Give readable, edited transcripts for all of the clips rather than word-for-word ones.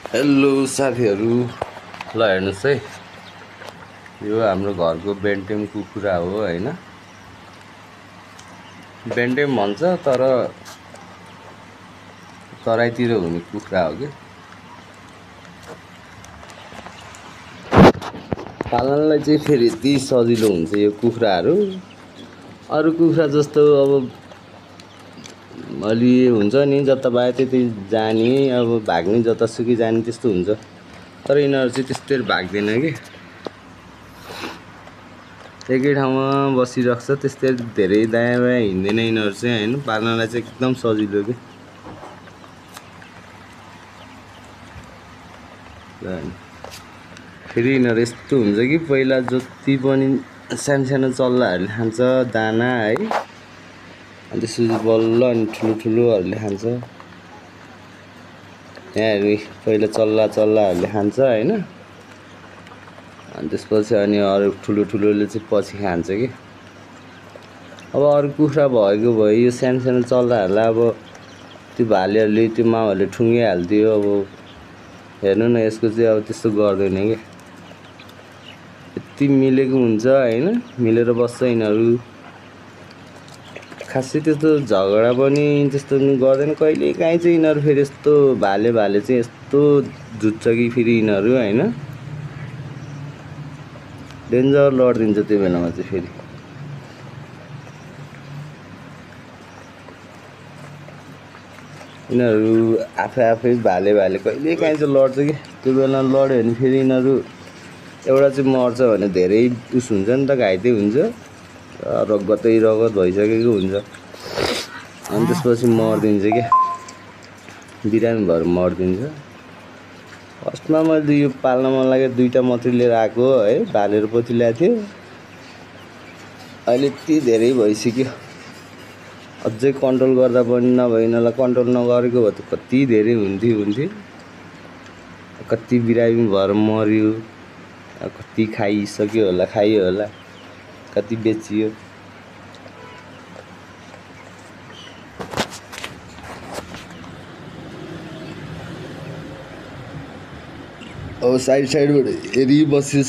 Hello साथीहरू, ल हेर्नुहोस् है, यो हाम्रो घरको बेन्टेम कुखुरा हो हैन। बेन्टेम भन्छ तर तराईतिर हुने कुखुरा हो कि। पाल्नलाई चाहिँ फेरि यति सजिलो हुन्छ यो कुखुराहरू। अरू कुखुरा जस्तो अब अलि हुन्छ नि, जता पाए त्यति जाने, अब भाग्ने जतासुकै जाने त्यस्तो हुन्छ। तर यिनीहरू चाहिँ त्यस्तै भाग्दैन कि, एकै ठाउँमा बसिरहेको छ। त्यस्तै धेरै दायाँ बायाँ हिँड्दैन यिनीहरू चाहिँ हैन। पाल्नलाई चाहिँ एकदम सजिलो कि। फेरि यिनीहरू यस्तो हुन्छ कि पहिला जति पनि सानो चल्लाहरूले खान्छ दाना है, अनि त्यसपछि बल्ल अनि ठुलोहरूले खान्छ। यहाँ पहिला चल्लाहरूले खान्छ हैन, अनि त्यसपछि अनि अरू ठुलोले चाहिँ पछि खान्छ कि। अब अरू कुखुरा भएको भए यो सानो चल्लाहरूलाई अब त्यो भालेहरूले त्यो माउहरूले ठुङ्गिहाल्थ्यो। अब हेर्नु न, यसको चाहिँ अब त्यस्तो गर्दैन कि। यति मिलेको हुन्छ हैन, मिलेर बस्छ यिनीहरू। खासै त्यस्तो झगडा पनि त्यस्तो गर्दैन कहिले काहीँ चाहिँ। यिनीहरू फेरि यस्तो भाले चाहिँ यस्तो जुत्छ कि फेरि यिनीहरू हैन, डेन्जर लडिदिन्छ त्यो बेलामा चाहिँ। फेरि यिनीहरू आफै भाले कहिले काहीँ चाहिँ लड्छ कि। त्यो बेला लड्यो भने फेरि यिनीहरू एउटा चाहिँ मर्छ भने धेरै उस हुन्छ नि त, घाइते हुन्छ, रगत भइसकेको हुन्छ। अनि त्यसपछि मरिदिन्छ क्या, बिरामी भएर मरिदिन्छ। फर्स्टमा मैले यो पाल्न मन लाग्यो, दुईटा मात्रै लिएर आएको है, भालेर पछि ल्याएको थियो। अहिले यति धेरै भइसक्यो, अझै कन्ट्रोल गर्दा पनि नभए यिनीहरूलाई कन्ट्रोल नगरेको भए त कति धेरै हुन्थ्यो। कति बिरामी भएर मऱ्यो, कति खाइयो होला, कति बेचियो। अब साइडबाट हेरिबसेको छ।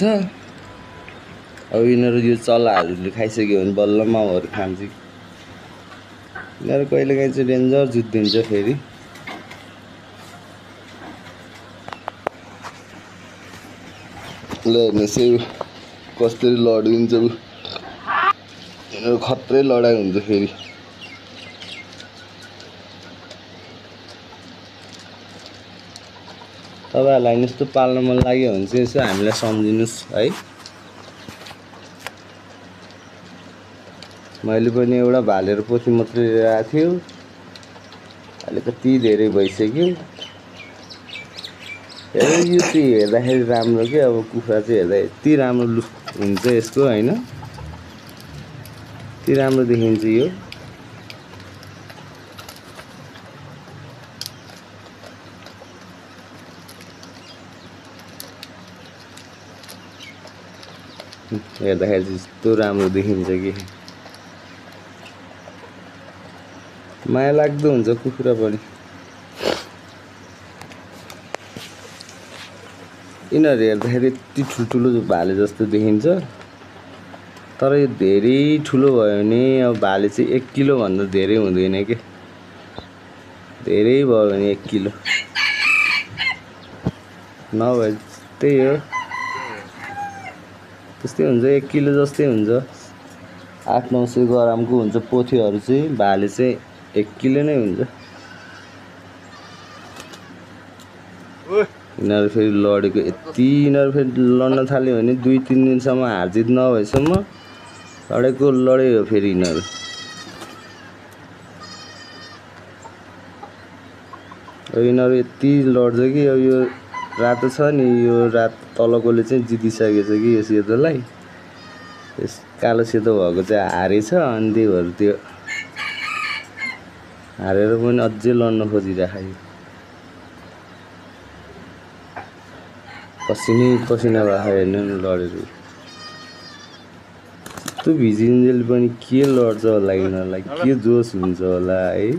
अब यिनीहरू यो चल्लाहरूले खाइसक्यो भने बल्ल माउहरू खान्छ। यिनीहरू कहिले काहीँ चाहिँ डेन्जर जुत्दिन्छ फेरि। ल हेर्नुहोस् है, कसरी लडिदिन्छ। यिनीहरू खत्रै लडाइ हुन्छ फेरि। तपाईँहरूलाई यस्तो पाल्न मन लाग्यो भने चाहिँ यसो हामीलाई सम्झिनुहोस् है। मैले पनि एउटा भालेर पोथी मात्रै लिएर आएको थियो, अहिले कति धेरै भइसक्यो। यो चाहिँ हेर्दाखेरि राम्रो के, अब कुखुरा चाहिँ हेर्दा यति राम्रो लुक हुन्छ यसको हैन, यति राम्रो देखिन्छ यो। हेर्दाखेरि चाहिँ यस्तो राम्रो देखिन्छ कि, माया लाग्दो हुन्छ कुखुरा पनि। यिनीहरू हेर्दाखेरि यति ठुल्ठुलो भाले जस्तो देखिन्छ, तर यो धेरै ठुलो भयो भने अब भाले चाहिँ 1 किलो भन्दा धेरै हुँदैन के। धेरै भयो भने 1 किलो नभए त्यही हो, त्यस्तै हुन्छ। 1 किलो जस्तै हुन्छ, 800-900 ग्रामको हुन्छ पोथीहरू चाहिँ। भाले चाहिँ 1 किलो नै हुन्छ। यिनीहरू फेरि लडेको यति, यिनीहरू फेरि लड्न थाल्यो भने 2-3 दिनसम्म हारजित नभएसम्म लड्यो फेरि यिनीहरू। यिनीहरू यति लड्छ कि अब यो रातो छ नि, यो रातो तलकोले चाहिँ जितिसकेको छ कि यो सेतोलाई। यस कालो सेतो भएको चाहिँ हारेछ, अनि त्यही भएर त्यो हारेर पनि अझै लड्न खोजिरहेको। पसिना भएको हेर्नु लडेर यस्तो भिजिन्जेल पनि के लड्छ होला, यिनीहरूलाई के जोस हुन्छ होला है।